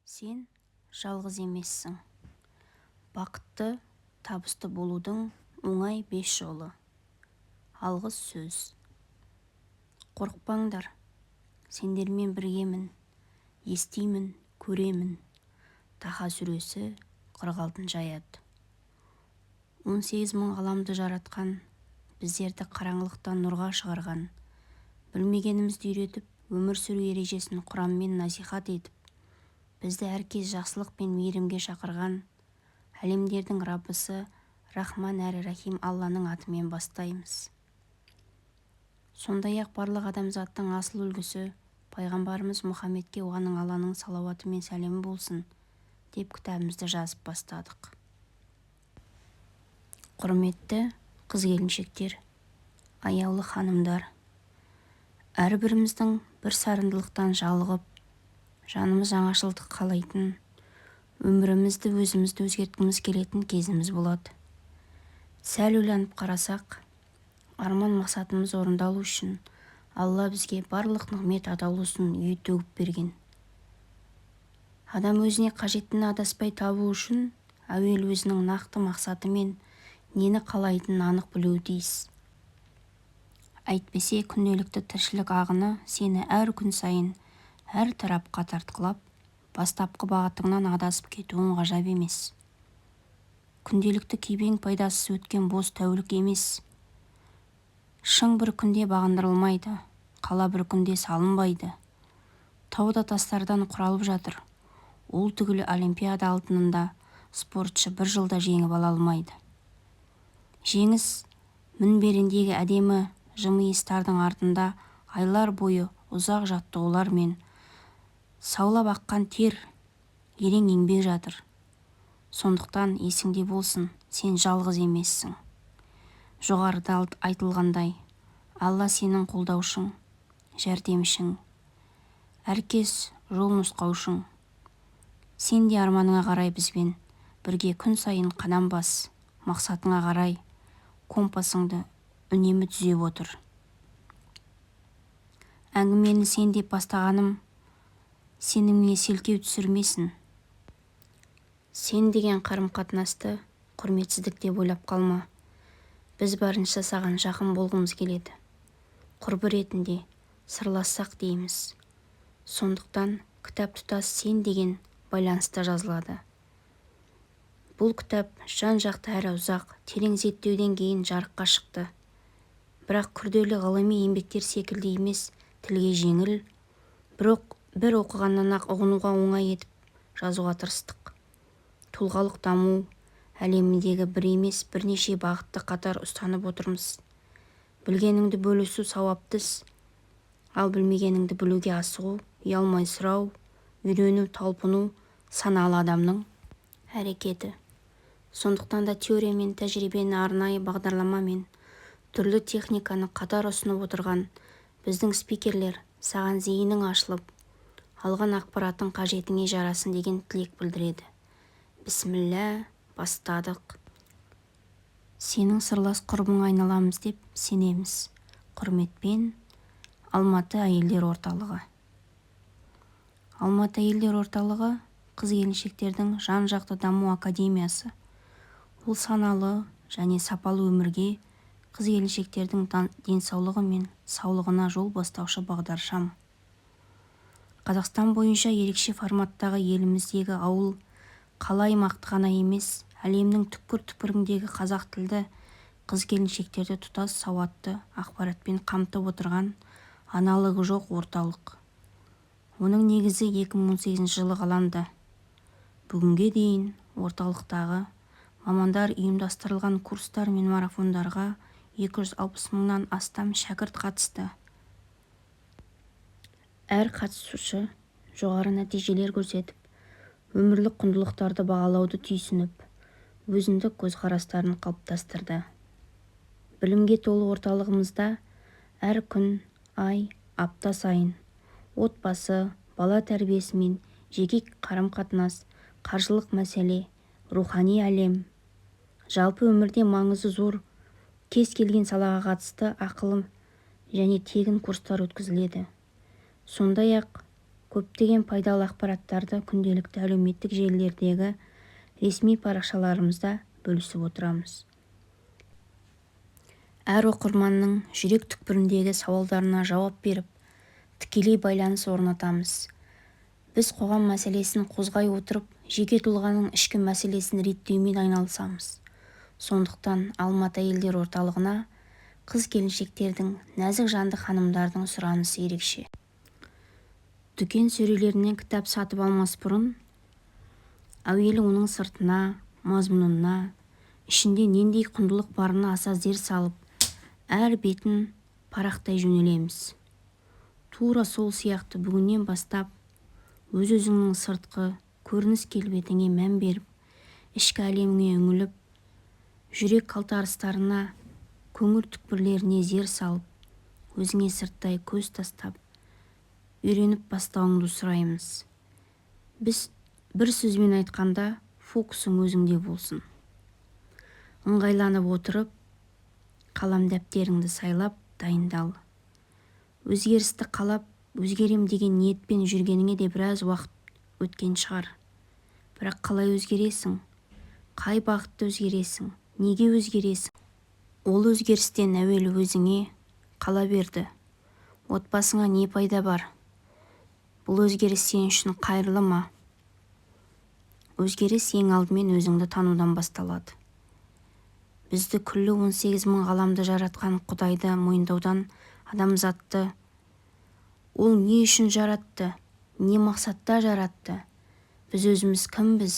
Сен жалғыз емессің. Бақытты, табысты болудың оңай 5 жолы. Алғыс сөз. Қорықпаңдар, сендермен біргемін, естимін, көремін. Таха сүресі, 46-аят. 18 мың ғаламды жаратқан, біздерді қараңғылықтан нұрға шығарған, білмегенімізді үйретіп, өмір сүру ережесін Құранмен насихат етіп, бізді әркез жақсылық пен мейірімге шақырған, әлемдердің Раббысы Рахман әрі Рахим Алланың атымен бастаймыз. Сондай-ақ барлық адамзаттың асыл үлгісі пайғамбарымыз Мұхаммедке оған Алланың салауаты мен сәлемі болсын деп кітабымызды жазып бастадық. Құрметті қыз-келіншектер, аяулы ханымдар, әрбіріміздің бір сарындылықтан жалығып, жанымыз жаңашылдық қалайтын, өмірімізді өзімізді өзгерткіміз келетін кезіміз болады. Сәл ойланып қарасақ, арман-мақсатымыз орындалу үшін Алла бізге барлық нығмет атаулысын үйіп төгіп берген. Адам өзіне қажеттіні адаспай табу үшін әуелі өзінің нақты мақсаты мен нені қалайтынын анық білуі тиіс. Әйтпесе күнделікті тіршілік ағыны сені әр күн сайын әр тарапқа тартқылап, бастапқы бағытыңнан адасып кетуің ғажап емес. Күнделікті күйбең пайдасыз өткен бос тәулік емес. Шың бір күнде бағындырылмайды, қала бір күнде салынбайды. Тау да тастардан құралып жатыр. Ол түгілі олимпиада алтынында спортшы бір жылда жеңіп ала алмайды. Жеңіс мінберіндегі әдемі жымиыстардың артында айлар бойы ұзақ жаттығулар мен саулап аққан тер, ерен еңбек жатыр. Сондықтан есіңде болсын, сен жалғыз емессің. Жоғарыда айтылғандай, Алла сенің қолдаушың, жәрдемшің, әркез жол нұсқаушың. Сен де арманыңа қарай бізбен бірге күн сайын қадам бас, мақсатыңа қарай компасыңды үнемі түзеп отыр. Әңгімені сен деп бастағаным сеніміңе селкеу түсірмесін. Сен деген қарым-қатынасты құрметсіздік деп ойлап қалма. Біз барынша саған жақын болғымыз келеді. Құрбы ретінде сырлассақ дейміз. Сондықтан кітап тұтас сен деген байланыста жазылады. Бұл кітап жан-жақты әрі ұзақ, терең зерттеуден кейін жарыққа шықты. Бірақ күрделі ғылыми еңбектер секілді емес, тілге жеңіл, бір оқығаннан-ақ ұғынуға оңай етіп жазуға тырыстық. Тұлғалық даму әлеміндегі бір емес, бірнеше бағытты қатар ұстанып отырмыз. Білгеніңді бөлісу сауапты іс, ал білмегеніңді білуге асығу, ұялмай сұрау, үйрену, талпыну саналы адамның әрекеті. Сондықтан да теория мен тәжірибені арнайы бағдарлама мен түрлі техниканы қатар ұсынып отырған біздің спикерлер саған зейінің ашылып, алған ақпаратың қажетіңе жарасын деген тілек білдіреді. Бісміллә, бастадық. Сенің сырлас құрбыңа айналамыз деп сенеміз. Құрметпен, Алматы әйелдер орталығы. Алматы әйелдер орталығы қыз-келіншектердің жан-жақты даму академиясы. Ол саналы және сапалы өмірге, қыз-келіншектердің денсаулығы мен саулығына жол бастаушы бағдаршам. Қазақстан бойынша ерекше форматтағы еліміздегі ауыл, қала аймақты ғана емес, әлемнің түкпір-түкпіріндегі қазақ тілді қыз-келіншектерді тұтас сауатты ақпаратпен қамтып отырған аналогы жоқ орталық. Оның негізі 2018 жылы қаланды. Бүгінге дейін орталықтағы мамандар ұйымдастырған курстар мен марафондарға 260 мыңнан астам шәкірт қатысты. Әр қатысушы жоғары нәтижелер көрсетіп, өмірлік құндылықтарды бағалауды түйсініп, өзіндік көзқарастарын қалыптастырды. Білімге толы орталығымызда әр күн, ай, апта сайын отбасы, бала тәрбиесі мен жеке қарым-қатынас, қаржылық мәселе, рухани әлем, жалпы өмірде маңызы зор кез келген салаға қатысты ақылы және тегін курстар өткізіледі. Сондай-ақ Көптеген пайдалы ақпараттарды күнделікті әлеуметтік желілердегі ресми парақшаларымызда бөлісіп отырамыз. Әр оқырманның жүрек түкпіріндегі сауалдарына жауап беріп, тікелей байланыс орнатамыз. Біз қоғам мәселесін қозғай отырып, жеке тұлғаның ішкі мәселесін реттеумен айналысамыз. Сондықтан Алматы әйелдер орталығына қыз-келіншектердің, нәзік жанды ханымдардың сұранысы ерекше. Дүкен сөрелерінен кітап сатып алмас бұрын, әуелі оның сыртына, мазмұнына, ішінде нендей құндылық барына аса зер салып, әр бетін парақтай жөнелеміз. Тура сол сияқты бүгіннен бастап өз-өзіңнің сыртқы көрініс-келбетіңе мән беріп, ішкі әлеміңе үңіліп, жүрек қалтарыстарына, көңіл түкпірлеріне зер салып, өзіңе сырттай көз тастап, үйреніп бастауыңды сұраймыз. Біз бір сөзбен айтқанда, фокусың өзіңде болсын. Ыңғайланып отырып, қалам-дәптеріңді сайлап, дайындал. Өзгерісті қалап, өзгерем деген ниетпен жүргеніңе де біраз уақыт өткен шығар. Бірақ қалай өзгересің? Қай бағытта өзгересің? Неге өзгересің? Ол өзгерістен әуелі өзіңе, қала берді, отбасыңа не пайда бар? Бұл өзгеріс сен үшін қайырлы ма? Өзгеріс ең алдымен өзіңді танудан басталады. Бізді, күллі 18 мың ғаламды жаратқан Құдайды мойындаудан, адамзатты Ол не үшін жаратты, не мақсатта жаратты, біз өзіміз кімбіз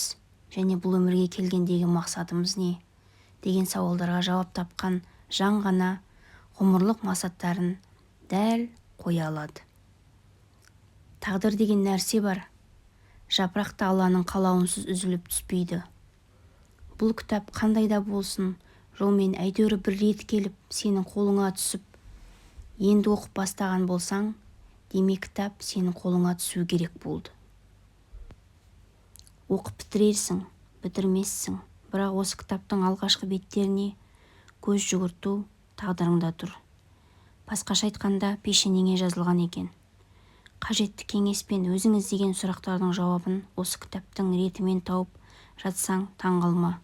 және бұл өмірге келгендегі мақсатымыз не деген сауалдарға жауап тапқан жан ғана ғұмырлық мақсаттарын дәл қоя алады. Тағдыр деген нәрсе бар. Жапырақ та Алланың қалауынсыз үзіліп түспейді. Бұл кітап қандай да болсын жолмен әйтеуір бір рет келіп сенің қолыңа түсіп, енді оқып бастаған болсаң, демек кітап сенің қолыңа түсу керек болды. Оқып бітірерсің, бітірмессің, бірақ осы кітаптың алғашқы беттеріне көз жүгірту тағдырыңда тұр. Басқаша айтқанда, пешенеңе жазылған екен. Қажетті кеңес пен өзің іздеген сұрақтардың жауабын осы кітаптың ретімен тауып жатсаң, таң қалма.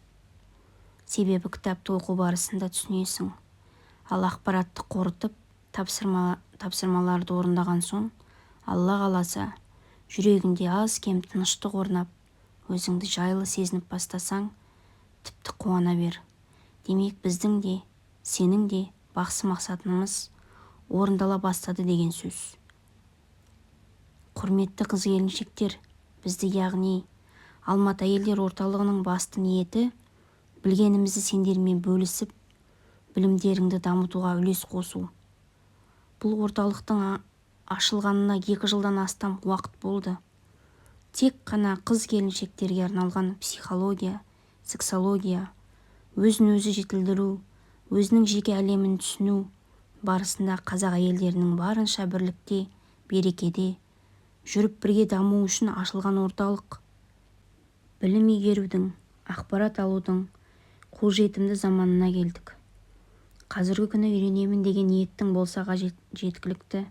Себебі кітапты оқу барысында түсінесің. Ал ақпаратты қорытып, тапсырмаларды орындаған соң, Алла қаласа, жүрегіңде аз-кем тыныштық орнап, өзіңді жайлы сезініп бастасаң, тіпті қуана бер. Демек, біздің де, сенің де бақсы мақсатымыз орындала бастады деген сөз. Құрметті қыз-келіншектер, бізді, яғни Алматы әйелдер орталығының басты ниеті білгенімізді сендермен бөлісіп, білімдеріңді дамытуға үлес қосу. Бұл орталықтың ашылғанына 2 жылдан астам уақыт болды. Тек қана қыз-келіншектерге арналған психология, сексология, өзін-өзі жетілдіру, өзінің жеке әлемін түсіну барысында қазақ әйелдерінің барынша бірлікте, берекеде жүріп бірге дамуы үшін ашылған орталық. Білім игерудің, ақпарат алудың қолжетімді заманына келдік. Қазіргі күні үйренемін деген ниеттің болса жеткілікті.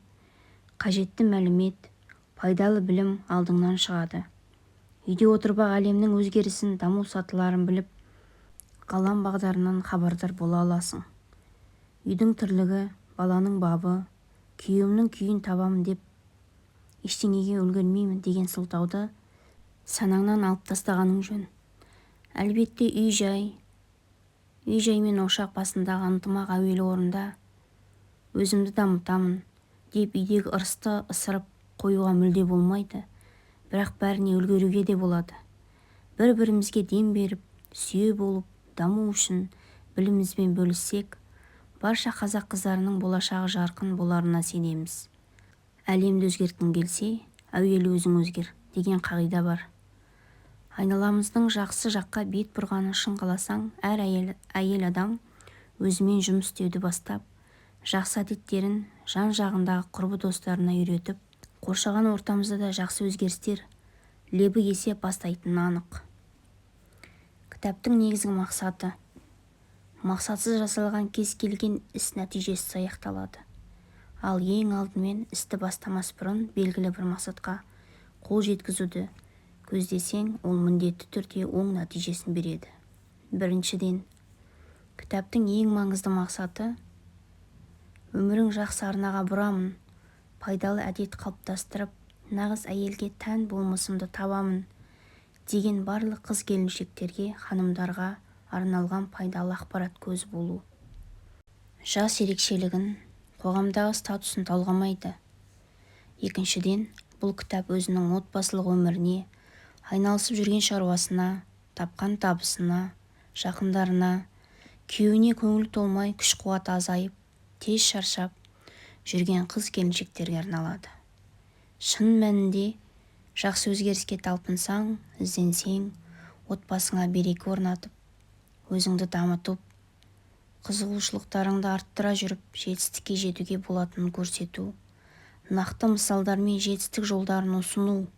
Қажетті мәлімет, пайдалы білім алдыңнан шығады. Үйде отырып-ақ әлемнің өзгерісін, даму сатыларын біліп, ғалам бағдарынан хабардар бола аласың. Үйдің тірлігі, баланың бабы, күйеуімнің күйін табамын деп ештеңеге үлгермеймін деген сылтауды санаңнан алып тастағаның жөн. Әлбетте, үй-жай мен ошақ басындағы ынтымақ әуелі орында. Өзімді дамытамын деп үйдегі ырысты ысырып қоюға мүлде болмайды. Бірақ бәріне үлгеруге де болады. Бір-бірімізге дем беріп, сүйеу болып, даму үшін білімімізбен бөліссек, барша қазақ қыздарының болашағы жарқын боларына сенеміз. Әлемді өзгерткің келсе, әуелі өзің өзгер деген қағида бар. Айналамыздың жақсы жаққа бет бұрғанын шын қаласаң, әр әйел адам өзімен жұмыс істеуді бастап, жақсы әдеттерін жан-жағындағы құрбы-достарына үйретіп, қоршаған ортамызда да жақсы өзгерістер лебі есе бастайтыны анық. Кітаптың негізгі мақсаты. Мақсатсыз жасалған кез келген іс нәтижесіз аяқталады. Ал ең алдымен істі бастамас бұрын белгілі бір мақсатқа Қол жеткізуді көздесең, ол міндетті түрде оң нәтижесін береді. Біріншіден, кітаптың ең маңызды мақсаты өмірін жақсы арнаға бұрамын, пайдалы әдет қалыптастырып, нағыз әйелге тән болмысымды табамын деген барлық қыз-келіншектерге, ханымдарға арналған пайдалы ақпарат көзі болу. Жас ерекшелігін, қоғамдағы статусын талғамайды. Екіншіден, бұл кітап өзінің отбасылық өміріне, айналысып жүрген шаруасына, тапқан табысына, жақындарына, күйеуіне көңілі толмай, күш-қуаты азайып, тез шаршап жүрген қыз-келіншектерге арналады. Шын мәнінде жақсы өзгеріске талпынсаң, ізденсең, отбасыңа береке орнатып, өзіңді дамытып, қызығушылықтарыңды арттыра жүріп, жетістікке жетуге болатынын көрсету, нақты мысалдармен жетістік жолдарын ұсыну,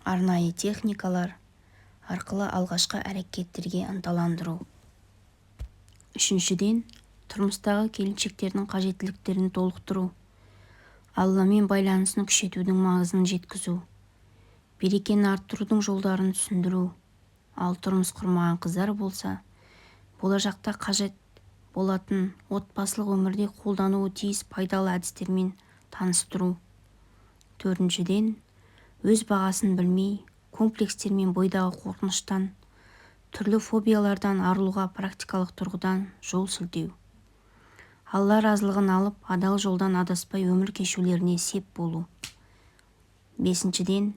арнайы техникалар арқылы алғашқы әрекеттерге ынталандыру. Үшіншіден, тұрмыстағы келіншектердің қажеттіліктерін толықтыру, Алламен байланысын күшейтудің маңызын жеткізу, берекені арттырудың жолдарын түсіндіру, ал тұрмыс құрмаған қыздар болса, болашақта қажет болатын, отбасылық өмірде қолдануы тиіс пайдалы әдістермен таныстыру. Төртіншіден, өз бағасын білмей, комплекстер мен бойдағы қорқыныштан, түрлі фобиялардан арылуға практикалық тұрғыдан жол сілтеу. Алла разылығын алып, адал жолдан адаспай өмір кешулеріне сеп болу. Бесіншіден,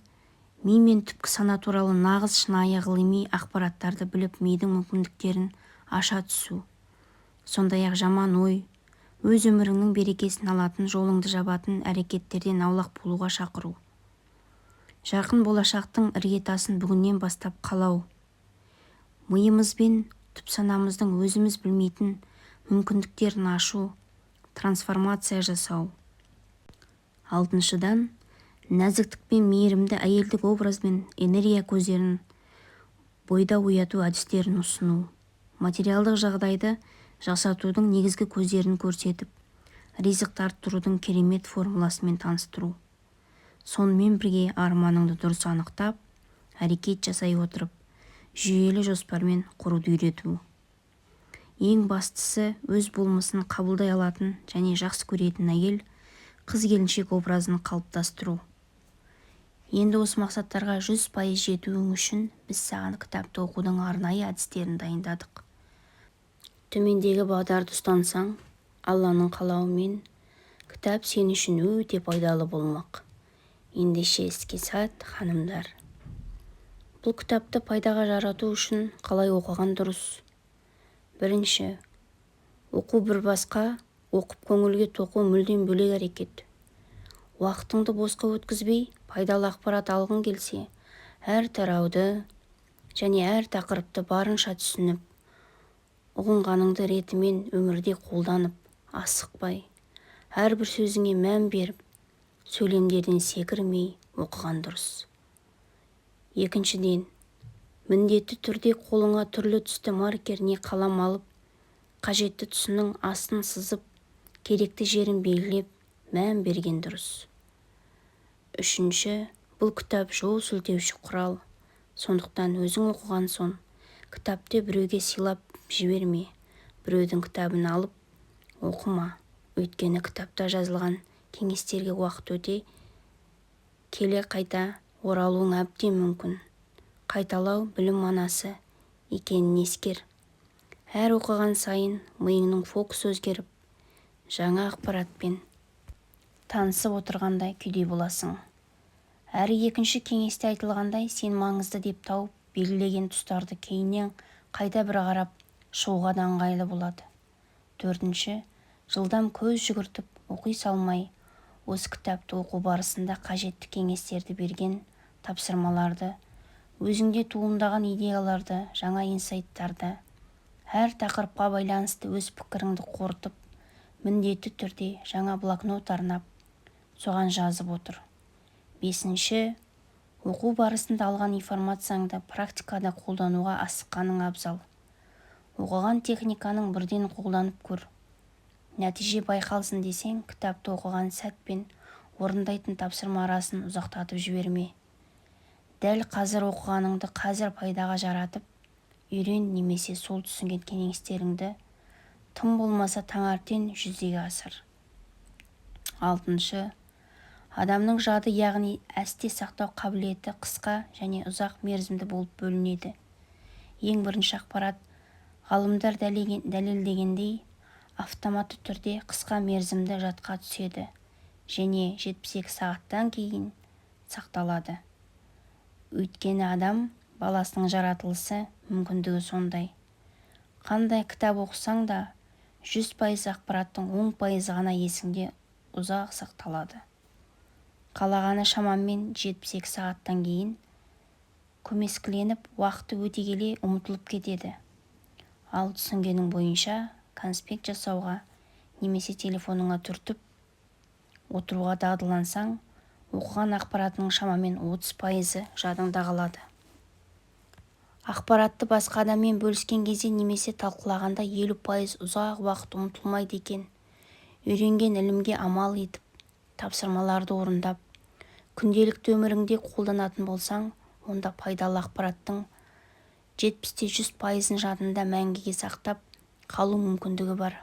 ми мен түпкі сана туралы нағыз шынайы ғылыми ақпараттарды біліп, мидың мүмкіндіктерін аша түсу. Сондай-ақ жаман ой, өз өміріңнің берекесін алатын, жолыңды жабатын әрекеттерден аулақ болуға шақыру. Жарқын болашақтың іргетасын бүгіннен бастап қалау. Миымыз бен түп санамыздың өзіміз білмейтін мүмкіндіктерін ашу, трансформация жасау. Алтыншыдан, нәзіктік пен мейірімді әйелдік образ бен энергия көздерін бойда ояту әдістерін ұсыну. Материалдық жағдайды жақсартудың негізгі көздерін көрсетіп, ризықты арттырудың керемет формуласымен таныстыру. Сонымен бірге арманыңды дұрыс анықтап, әрекет жасай отырып, жүйелі жоспармен құруды үйрету. Ең бастысы, өз болмысын қабылдай алатын және жақсы көретін әйел, қыз-келіншек образын қалыптастыру. Енді осы мақсаттарға 100% жетуің үшін біз саған кітапты оқудың арнайы әдістерін дайындадық. Төмендегі бағдарды ұстансаң, Алланың қалауымен кітап сен үшін өте пайдалы болмақ. Ендеше іске сәт, ханымдар. Бұл кітапты пайдаға жарату үшін қалай оқыған дұрыс? Бірінші, оқу бір басқа, оқып көңілге тоқу мүлдем бөлек әрекет. Уақытыңды босқа өткізбей, пайдалы ақпарат алғың келсе, әр тарауды және әр тақырыпты барынша түсініп, ұғынғаныңды ретімен өмірде қолданып, асықпай, әрбір сөзіңе мән беріп, сөйлемдерден секірмей оқыған дұрыс. Екіншіден, міндетті түрде қолыңа түрлі түсті маркер не қалам алып, қажетті тұсының астын сызып, керекті жерін белгілеп, мән берген дұрыс. Үшінші, бұл кітап жол сілтеуші құрал. Сондықтан өзің оқыған соң, кітапты біреуге сыйлап жіберме, біреудің кітабын алып оқыма. Өйткені кітапта жазылған кеңестерге уақыт өте келе қайта оралуың әбден мүмкін. Қайталау білім анасы екенін ескер. Әр оқыған сайын миыңның фокусы өзгеріп, жаңа ақпаратпен танысып отырғандай күйде боласың. Әрі екінші кеңесте айтылғандай, сен маңызды деп тауып белгілеген тұстарды кейіннен қайта бір қарап шығуға да ыңғайлы болады. Төртінші, жылдам көз жүгіртіп оқи салмай, осы кітапты оқу барысында қажетті кеңестерді, берген тапсырмаларды, өзіңде туындаған идеяларды, жаңа инсайттарды, әр тақырыпқа байланысты өз пікіріңді қорытып, міндетті түрде жаңа блокнот арнап, соған жазып отыр. Бесінші, оқу барысында алған информацияңды практикада қолдануға асыққаның абзал. Оқыған техниканың бірден қолданып көр. Нәтиже байқалсын десең, кітапты оқыған сәт пен орындайтын тапсырма арасын ұзақтатып жіберме. Дәл қазір оқығаныңды қазір пайдаға жаратып үйрен немесе сол түсінген кеңестеріңді тым болмаса таңертең жүзеге асыр. Алтыншы, адамның жады, яғни әсте сақтау қабілеті қысқа және ұзақ мерзімді болып бөлінеді. Ең бірінші ақпарат, ғалымдар дәлелдегендей, автоматты түрде қысқа мерзімді жадқа түседі және 72 сағаттан кейін сақталады. Өйткені адам баласының жаратылысы, мүмкіндігі сондай. Қандай кітап оқысаң да, 100% ақпараттың 10% ғана есіңде ұзақ сақталады. Қалағаны шамамен 72 сағаттан кейін көмескіленіп, уақыты өте келе ұмытылып кетеді. Ал түсінгенің бойынша конспект жасауға немесе телефоныңа түртіп отыруға дағдылансаң, оқыған ақпаратыңның шамамен 30% жадыңда қалады. Ақпаратты басқа адаммен бөліскен кезде немесе талқылағанда 50% ұзақ уақыт ұмытылмайды екен. Үйренген ілімге амал етіп, тапсырмаларды орындап, күнделікті өміріңде қолданатын болсаң, онда пайдалы ақпараттың 70-те 100%-ын жадында мәңгіге сақтап қалу мүмкіндігі бар.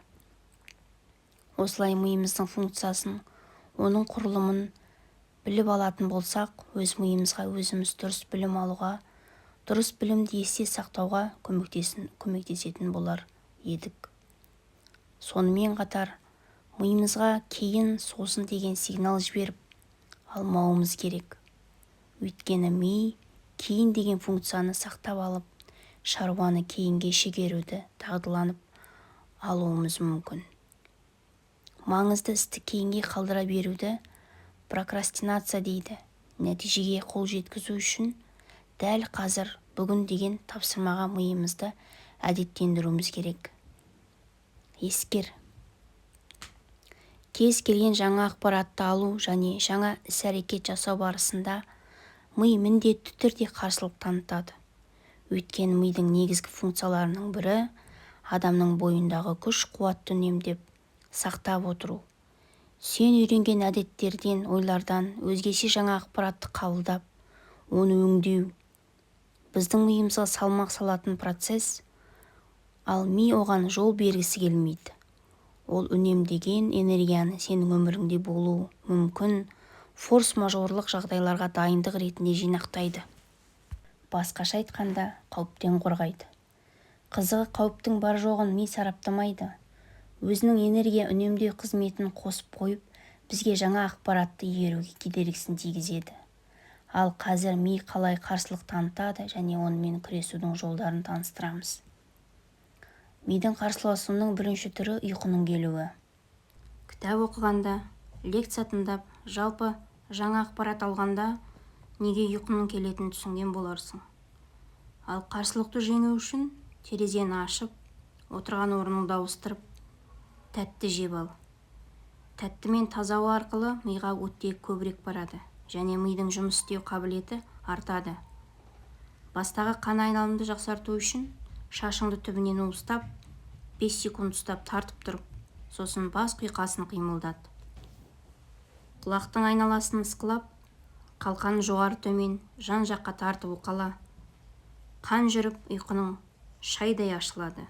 Осылай миымыздың функциясын, оның құрылымын біліп алатын болсақ, өз миымызға өзіміз дұрыс білім алуға, дұрыс білімді есте сақтауға көмектесетін болар едік. Сонымен қатар миымызға кейін, сосын деген сигнал жіберіп алмауымыз керек. Өйткені ми кейін деген функцияны сақтап алып, шаруаны кейінге шегеруді дағдыланып алуымыз мүмкін. Маңызды істі кейінге қалдыра беруді прокрастинация дейді. Нәтижеге қол жеткізу үшін дәл қазір, бүгін деген тапсырмаға миымызды әдеттендіруіміз керек. Ескер! Кез келген жаңа ақпаратты алу және жаңа іс-әрекет жасау барысында ми міндетті түрде қарсылық танытады. Өйткені мидың негізгі функцияларының бірі адамның бойындағы күш-қуатты үнемдеп, сақтап отыру. Сен үйренген әдеттерден, ойлардан өзгеше жаңа ақпаратты қабылдап, оны өңдеу біздің миымызға салмақ салатын процесс, ал ми оған жол бергісі келмейді. Ол үнемдеген энергияны сенің өміріңде болуы мүмкін форс-мажорлық жағдайларға дайындық ретінде жинақтайды. Басқаша айтқанда, қауіптен қорғайды. Қызығы, қауіптің бар-жоғын ми сараптамайды. Өзінің энергия үнемдеу қызметін қосып қойып, бізге жаңа ақпаратты игеруге кедергісін тигізеді. Ал қазір ми қалай қарсылық танытады және онымен күресудің жолдарын таныстырамыз. Мидың қарсыласуының бірінші түрі ұйқының келуі. Кітап оқығанда, лекция тыңдап, жалпы жаңа ақпарат алғанда неге ұйқының келетінін түсінген боларсың. Ал қарсылықты жеңу үшін терезені ашып, отырған орныңды ауыстырып, тәтті жеп ал. Тәтті мен таза ауа арқылы миға оттегі көбірек барады және мидың жұмыс істеу қабілеті артады. Бастағы қан айналымды жақсарту үшін шашыңды түбінен уыстап, 5 секунд ұстап тартып тұрып, сосын бас құйқасын қимылдат. Құлақтың айналасын ысқылап, қалқанын жоғары төмен, жан-жаққа тартып уқала. Қан жүріп, ұйқының шайдай ашылады.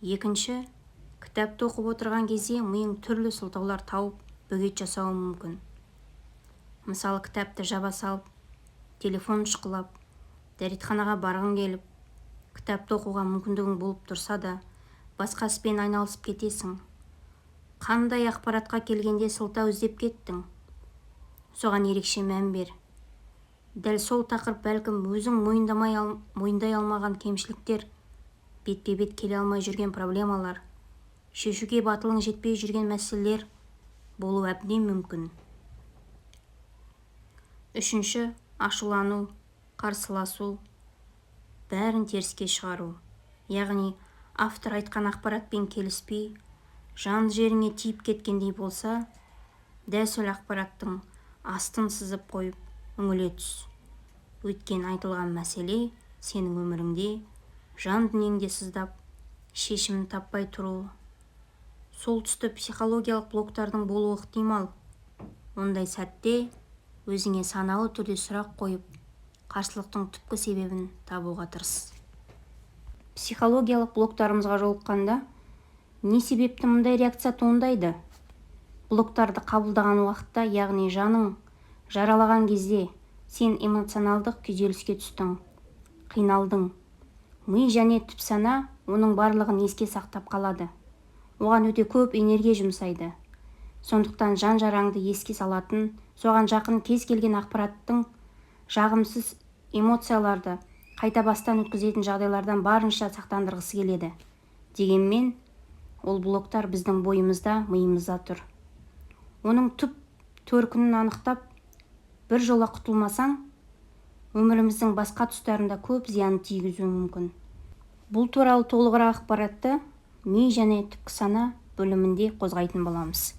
Екінші, кітапты оқып отырған кезде миың түрлі сылтаулар тауып, бөгет жасауы мүмкін. Мысалы, кітапты жаба салып, телефон шұқылап, дәретханаға барғың келіп, кітапты оқуға мүмкіндігің болып тұрса да, басқа іспен айналысып кетесің. Қандай ақпаратқа келгенде сылтау іздеп кеттің? Соған ерекше мән бер. Дәл сол тақырып бәлкім өзің мойындай алмаған кемшіліктер, бетпе-бет келе алмай жүрген проблемалар, шешуге батылың жетпей жүрген мәселелер болуы әбден мүмкін. Үшінші, ашулану, қарсыласу, бәрін теріске шығару. Яғни автор айтқан ақпаратпен келіспей, жан жеріңе тиіп кеткендей болса, дәл сол ақпараттың астын сызып қойып, үңіле түс. Өйткені айтылған мәселе сенің өміріңде, жан дүниеңде сыздап, шешімін таппай тұруы. Сол тұста психологиялық блоктардың болуы ықтимал. Ондай сәтте өзіңе саналы түрде сұрақ қойып, Қарсылықтың түпкі себебін табуға тырыс. Психологиялық блоктарымызға жолыққанда не себепті мұндай реакция туындайды? Блоктарды қабылдаған уақытта, яғни жаның жаралаған кезде, сен эмоционалдық күйзеліске түстің, қиналдың. Ми және түпсана оның барлығын еске сақтап қалады, оған өте көп энергия жұмсайды. Сондықтан жан жараңды еске салатын, соған жақын кез келген ақпараттың, жағымсыз эмоцияларды қайта бастан өткізетін жағдайлардан барынша сақтандырғысы келеді. Дегенмен ол блоктар біздің бойымызда, миымызда тұр. Оның түп төркінін анықтап, бір жола құтылмасаң, өміріміздің басқа тұстарында көп зиянын тигізуі мүмкін. Бұл туралы толығырақ ақпаратты «Ми және түпкі сана» бөлімінде қозғайтын боламыз.